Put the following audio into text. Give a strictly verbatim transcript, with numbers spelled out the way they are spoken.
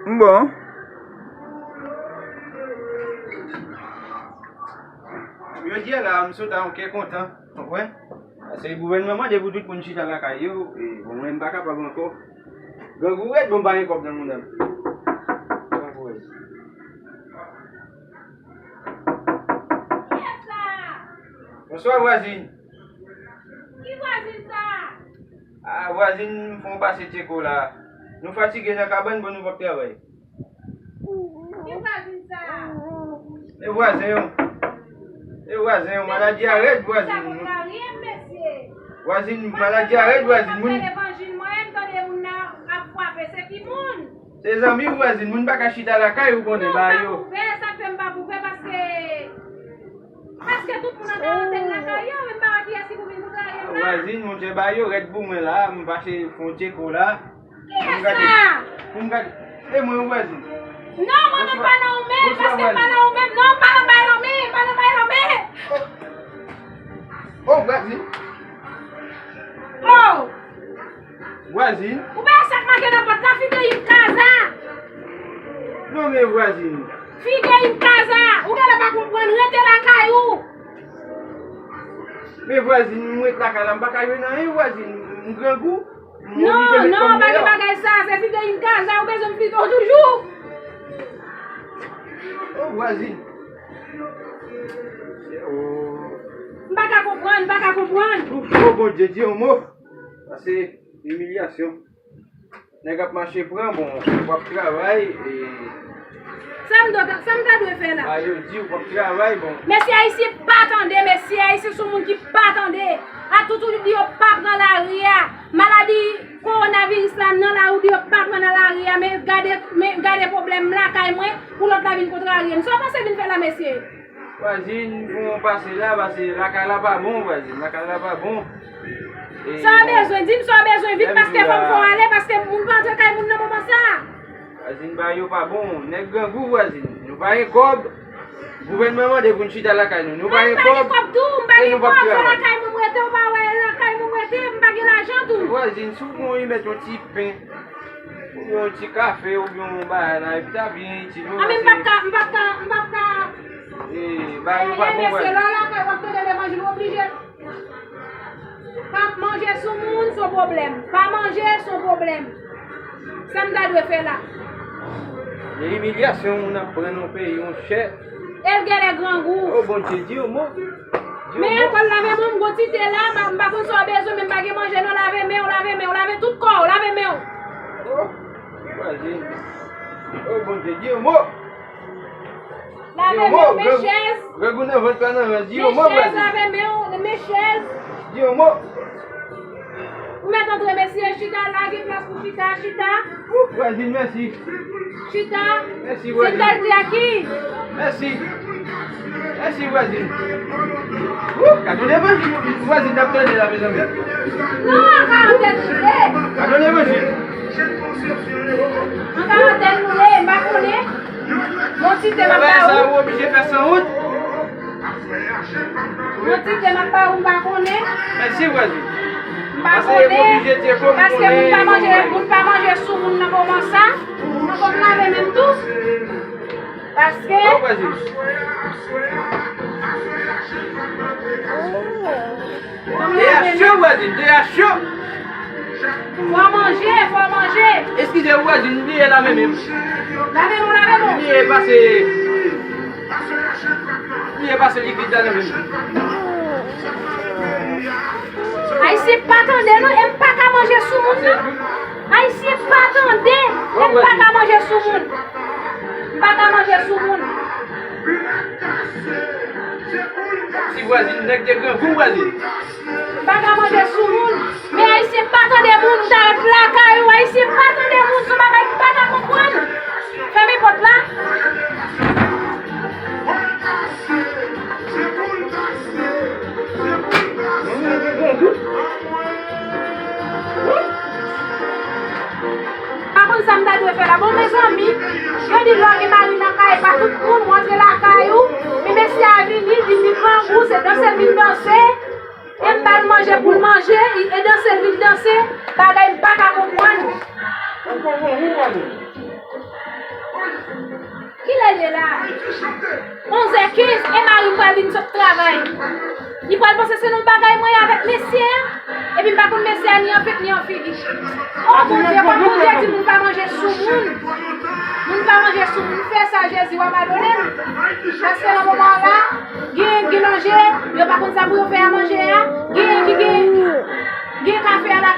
M bon. Jodi a la, m sot a yon kè kontan. Ou konprann? Paske gouvènman mande pou tout moun chita lakay yo, e bon, mwen m pa kapab ankò. Grangou rèd, bon, m pa gen kòb nan mouda m. Grangou rèd. Kiyès sa? Bonswa, vwazin. Ki vwazin sa? Ah, vwazin, fè w pase tcheko la. Nou fatige nan kabann, bon, nou p ap travay. Ki vwazin sa? E vwazen yo. E vwazen yo, maladi a rèd, vwazin. Sa konn pa ryen, mesye. Vwazin, maladi a rèd, vwazin. Moun fè levanjil, mwen, m tande moun nan ap frape, se ki moun? Se zanmi w, vwazin, moun pa ka chita lakay ou konnen, ba yo. Non, m pa pou pè, sa k fè m pa pou pè, paske, paske tout moun an karantèn lakay yo, men m pa wè kiyès ki pou vin pou draye m la. Vwazin, monchè, ba yo rèd pou mwen la, m pase fè yon tcheko la. Kiyès sa? Pou m gade. E mwen, vwazin. Non, mwen menm pa nan ou menm, paske m pa nan ou menm. Non, m pa nan bay lanmen, m pa nan bay lanmen. Oh, vwazin. Oh! Vwazin. Ou pa wè sa k make nan pòt la, figi Yves Kaza. Non, men vwazin. Figi Yves Kaza. Ou genlè pa konprann, rete lakay ou. Men vwazin, m ret lakay la, m pa ka jwenn anyen, vwazin. M grangou. Non, non, pa gen bagay sa, se figi Yves Kaza, ou bezwen m flite w toujou. Oh, vwazin. Oh. M pa ka konprann, m pa ka konprann. Oh, Bondye, di yon mo. Sa se imilyasyon. Nèg ap mache pran, bon, w ap travay, e Sa m dwe, sa m ta dwe fè la? A, yo di w p ap travay, bon. Mesye ayisyen pa tande, mesye ayisyen se moun ki pa tande. A tout ou di yo pa pran lari a. Maladi kowonaviris la nan la ou di yo pa pran nan lari a, men gade, men gade pwoblèm lakay mwen, pou lòt la vin kontrarye m. Sa w panse vin fè la, mesye? Vwazin, pou w pase la, pase lakay la pa bon, vwazin, lakay la pa bon. E Sa w bezwen, di m sa w bezwen vit, paske fò m fè w ale, paske moun pa antre kay moun nan moman sa. Vwazin, bagay yo pa bon. Nèg grangou, vwazin. Nou pa gen kòb. Gouvènman mande pou n chita lakay nou. Nou pa gen kòb. Mwen pa gen kòb tou, m pa gen kòb, se lakay mwen m rete, ou pa wè lakay mwen m rete, m pa gen lajan tou. Vwazin, si w gon remèd yon ti pen, oubyen yon ti kafe, oubyen yon bagay la, epi ta byen itil, wi. A, men m p ap ka, m p ap ka, m p ap ka. E, bagay yo pa bon, vwazin. Mesye, lè w lakay, w ap tande levanjil, w oblije. Pa manje sou moun, se yon pwoblèm. Pa manje, se yon pwoblèm. Sa m ta dwe fè la? E imilyasyon moun ap pran nan peyi, monchè. E l genlè grangou. Oh, Bondye, di yon mo. Di yon mo. Men, pral lave men w, m gon ti te la, m pa konn sa w bezwen, men m pa gen manje, non, lave men w, lave men w, lave tout kò w, lave men w. Oh, vwazin. Oh, Bondye, di yon mo. Lave men w, men chèz. Grangou nan vant pa nan rans. Di yon mo, vwazin. Men chèz, lave men w, men chèz. Di yon mo. Ou mèt antre, mesye, chita la, gen plas pou chita, chita. Ou, vwazin, mèsi. Chita. Mèsi, vwazin. Se tèl di a ki? Mèsi. Mèsi, vwazin. Ou, gad yon levanjil, vwazin, n ap tande la, mezanmi. Non, an karantèn nou ye. Gad yon levanjil. An karantèn nou ye, m pa konnen. Yon ti te m ap ba ou. Sa ou oblije fè san wont. Yon ti te m ap ba ou, m pa konnen. Mèsi, vwazin. M pa konnen. Paske moun pa manje, moun pa manje sou moun nan moman sa. Mwen fò m lave men m tou. Paske. Oh, vwazin. Te a cho, vwazin, te a cho. Fò manje, fò manje. Eskize, vwazin, m bliye lave men m. Lave men w, lave men w. M bliye pase, m bliye pase likid la nan men m. Ayisyen pa tande, non, e m pa ka manje sou moun, non. Ayisyen pa tande, e m pa ka manje sou moun. M pa ka manje sou moun. Ti vwazin, nèg te grangou, vwazin. M pa ka manje sou moun. Men ayisyen pa tande moun, m ta ret lakay ou. Ayisyen pa tande moun, se yon bagay m pa ka konprann. Fèmen pòt la. Pa konn sa m ta dwe fè la. Bon, mezanmi, yo di lè w gen mari nan kay, pa tout moun ou antre lakay ou. Men mesye a vini, li vin li grangou, se danse l vin danse. E m ba l manje pou l manje, e danse l vin danse. Bagay m pa ka konprann. Ou konn yon ou, mami. Tande la. Onzè kenz, e mari m pral vin sot travay. Li pral panse se yon bagay mwen avèk mesye a. Epi m pa konn mesye a ni an pik ni an figi. O Bondye, kòm Bondye di moun pa manje sou moun. Moun pa manje sou moun. Fè sa, Jezi, w a padone m. Paske nan moman la, gen, gen manje, yo pa konn sa pou yo fè a manje a. Gen, gen, gen, gen kafe a lakay.